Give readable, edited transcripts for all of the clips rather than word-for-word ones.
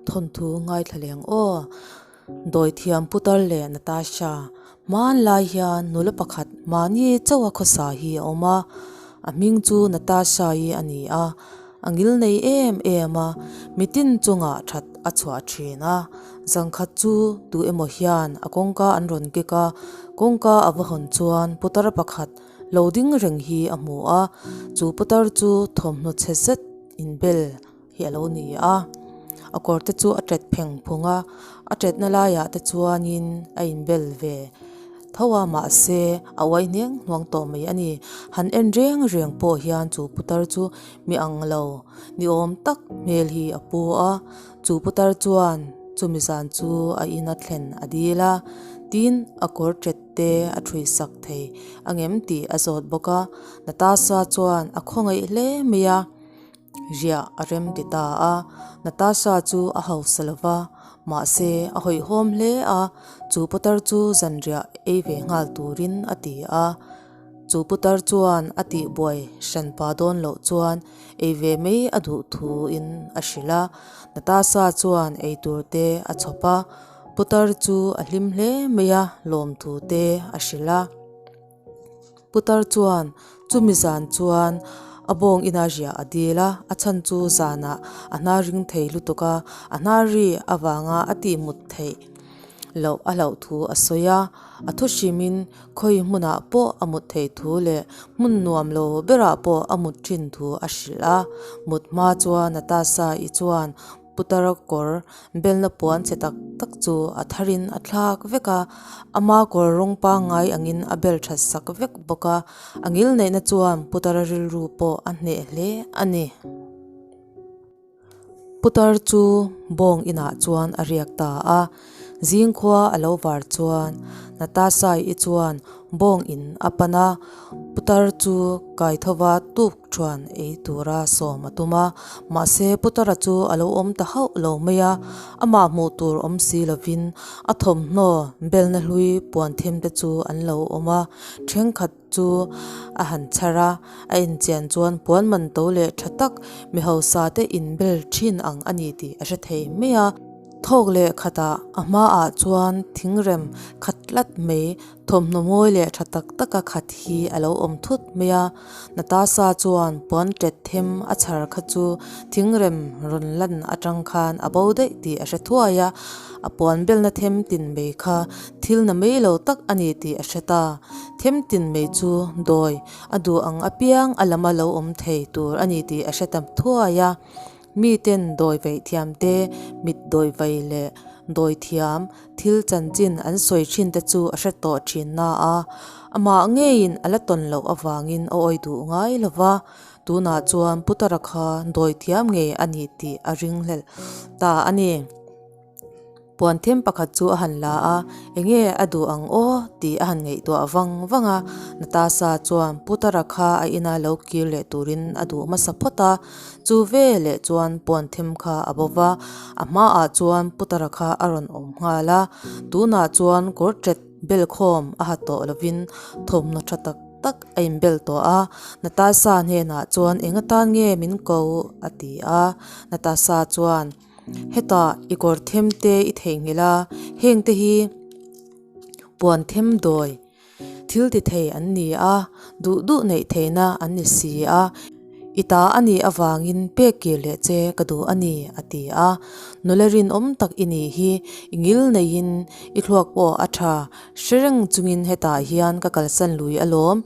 Thawnthu ngaithla leng aw. Dawithiam Putar leh Natasha hmanlai hian nula pakhat mahni chauha khawsa hi a awm a, a hming chu Natasha-i a ni a, a ngil nei em em a, mitin chungah that a chhuah thin a. Zangkhat chu tu emaw hian a kawngka an rawn kek a, kawngka a va hawn chuan Putar pakhat lo ding reng hi a hmu a, chu Putar chu thawmhnaw chhe zet inbel hi a lo ni a, a kawr te chu a tet pheng phung a, a tetna laiah te chuanin a inbel ve tho a mahse a uai hneng hnuang tawh mai a ni. Han en reng reng pawh hian chu putar chu mi ang lo ni awm tak hmel hi a pu a, chu putar chuan chumi zan chu a ina thlen a dil a, tin a kawr tet te a thui sak thei angem tih a zawt bawk a, Natasha chuan a khawngaih hle mai a. Riah a rem ti ta a, Natasha chu a hausa lo va, mahse a hawihhawm hle a, chu putar chu zanriah ei ve nghal turin a ti a. Chu putar chuan a tihbuai hran pa dawn loh chuan ei ve mai a duh thuin a hrilh a, Natasha chuan ei tur te a chhawp a, putar chu a hlim hle mai a, lawmthu te a hrilh a. Putar chuan chumi zan chuan a bawng ina riah a dil a, a chhan chu zanah a hnar ring thei lutuk a, a hnar ri avanga a tih mut theih loh a hlauh thu a sawi a, a thu hrimin khawi hmunah pawh a mut theih thu leh hmun nuam lo berah pawh a mut thin thu a hrilh a, mut hma chuan Natasha-i chuan Putar kawr belna puan chhe tak tak chu a tharin a thlak vek a, ama kawr rawng pangngai angin a bel that sak vek bawk a, a ngil neihna chuan Putar rilru pawh a hneh hle a ni. Putar chu bawng inah chuan a riak ta a, zingkhua a lo var chuan Natasha-i chuan bawng in a pan a, Putar chu kaithova tuk Chuan ei tura sawm a tum a, mahse Putara chu a lo awm ta hauh lo mai a, amah hmuh tur awm si lovin a thawmhnaw belna hlui puan them te chu an lo awm a, thenkhat chu a han chhar a, a inchian chuan puan man to leh tha tak mi hausa te inbel thin ang a ni tih a hre thei mai a. Thawk leh khatah a hmaah chuan thingrem khat tlat mai Thawmhnaw mawi leh tha tak taka khat hi a lo awm thut mai a, Natasha chuan puan tet them a chhar kha chu thingrem rawn lan atang khan a bo daih tih a hre thuai a, a puan belna them tin mai kha thil na mai lo tak a ni tih a hre ta. Them tin mai chu dawi a duh ang apiang a lama lo awm thei tur a ni tih a hre ta thuai a. Miten dawi veih thiam te, mit dawi vei leh dawi thiam thil chanchin an sawi thin te chu a hre tawh thin na a, amah ngeiin a la tawn loh avangin a awi duh ngai lo va, tunah chuan Putara kha dawi thiam ngei a ni tih a ringhlelh ta a ni. Puan them pakhat chu a han la a, Enge a duh ang aw? tih a han ngaihtuah vang vang a. Natasha chuan Putara kha a ina lo kir leh turin a duh hmasa phawt a, chu veleh chuan puan them kha a bo va, a hmaah chuan Putara kha a rawn awm nghal a. Tunah chuan kawr tet belkhawm a ha tawh lovin thawmhnaw tha tak tak a inbel tawh a. Natasha hnenah chuan eng atan nge min ko? a ti a. Natasha chuan. Hetah i kawr them te i theihnghilh a, heng te hi puan them dawi thil ti thei an ni a, duh duh neih theihna an ni si a, i ta a nih avangin pek kir leh che ka duh a ni a ti a. Nula rinawm tak i nih hi i ngil neihin i thluak pawh a tha hre reng chungin hetah hian ka kalsan lui alawm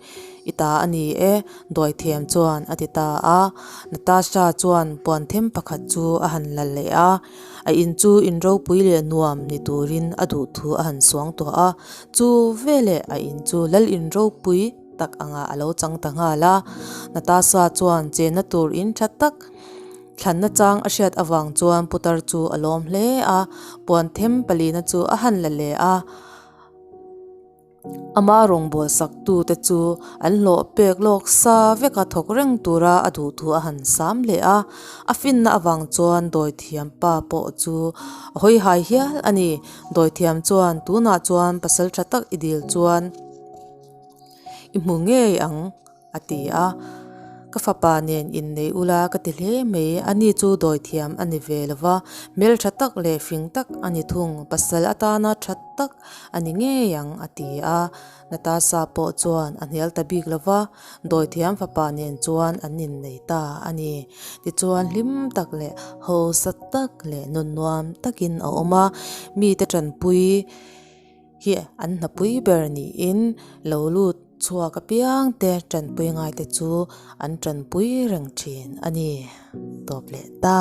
i ta a ni e. Dawithiam chuan a ti ta a. Natasha chuan puan them pakhat chu a han la leh a, a in chu in ropui leh nuam ni turin a duh thu a han suang tawh a. Chu veleh a in chu lal in ropui tak angah a lo chang ta nghal a. Natasha chuan chenna tur in tha tak thlanna chang a hriat avang chuan putar chu a lawm hle a, puan them palina chu a han la leh a. Ama rawngbâwl saktute chu an hlawh pek lawk sa veka thawk reng tura a duh thu a han sâm leh a. A finna avang chuan dawithiam pa pawh chu a hawi hai hial a ni. Dawithiam chuan, Tunah chuan pasal tha tak i dil chuan i hmu ngei ang. A ti a. Ka fapa nen innei ula ka ti hle mai, ani chu dawithiam a ni ve lo va, hmeltha tak leh fing tak a ni thung, pasal atana tha tak a ni ngei ang a ti a. Natasha pawh chuan a hnial ta bik lo va, dawithiam fapa nen chuan an innei ta a ni. Tichuan hlim tak leh hausa tak leh nun nuam takin a awm a, mite tanpui hi an hnapui ber niin lo lut chhuak apiang te tanpui ngaite chu an tanpui reng thin a ni. Tawp leh ta.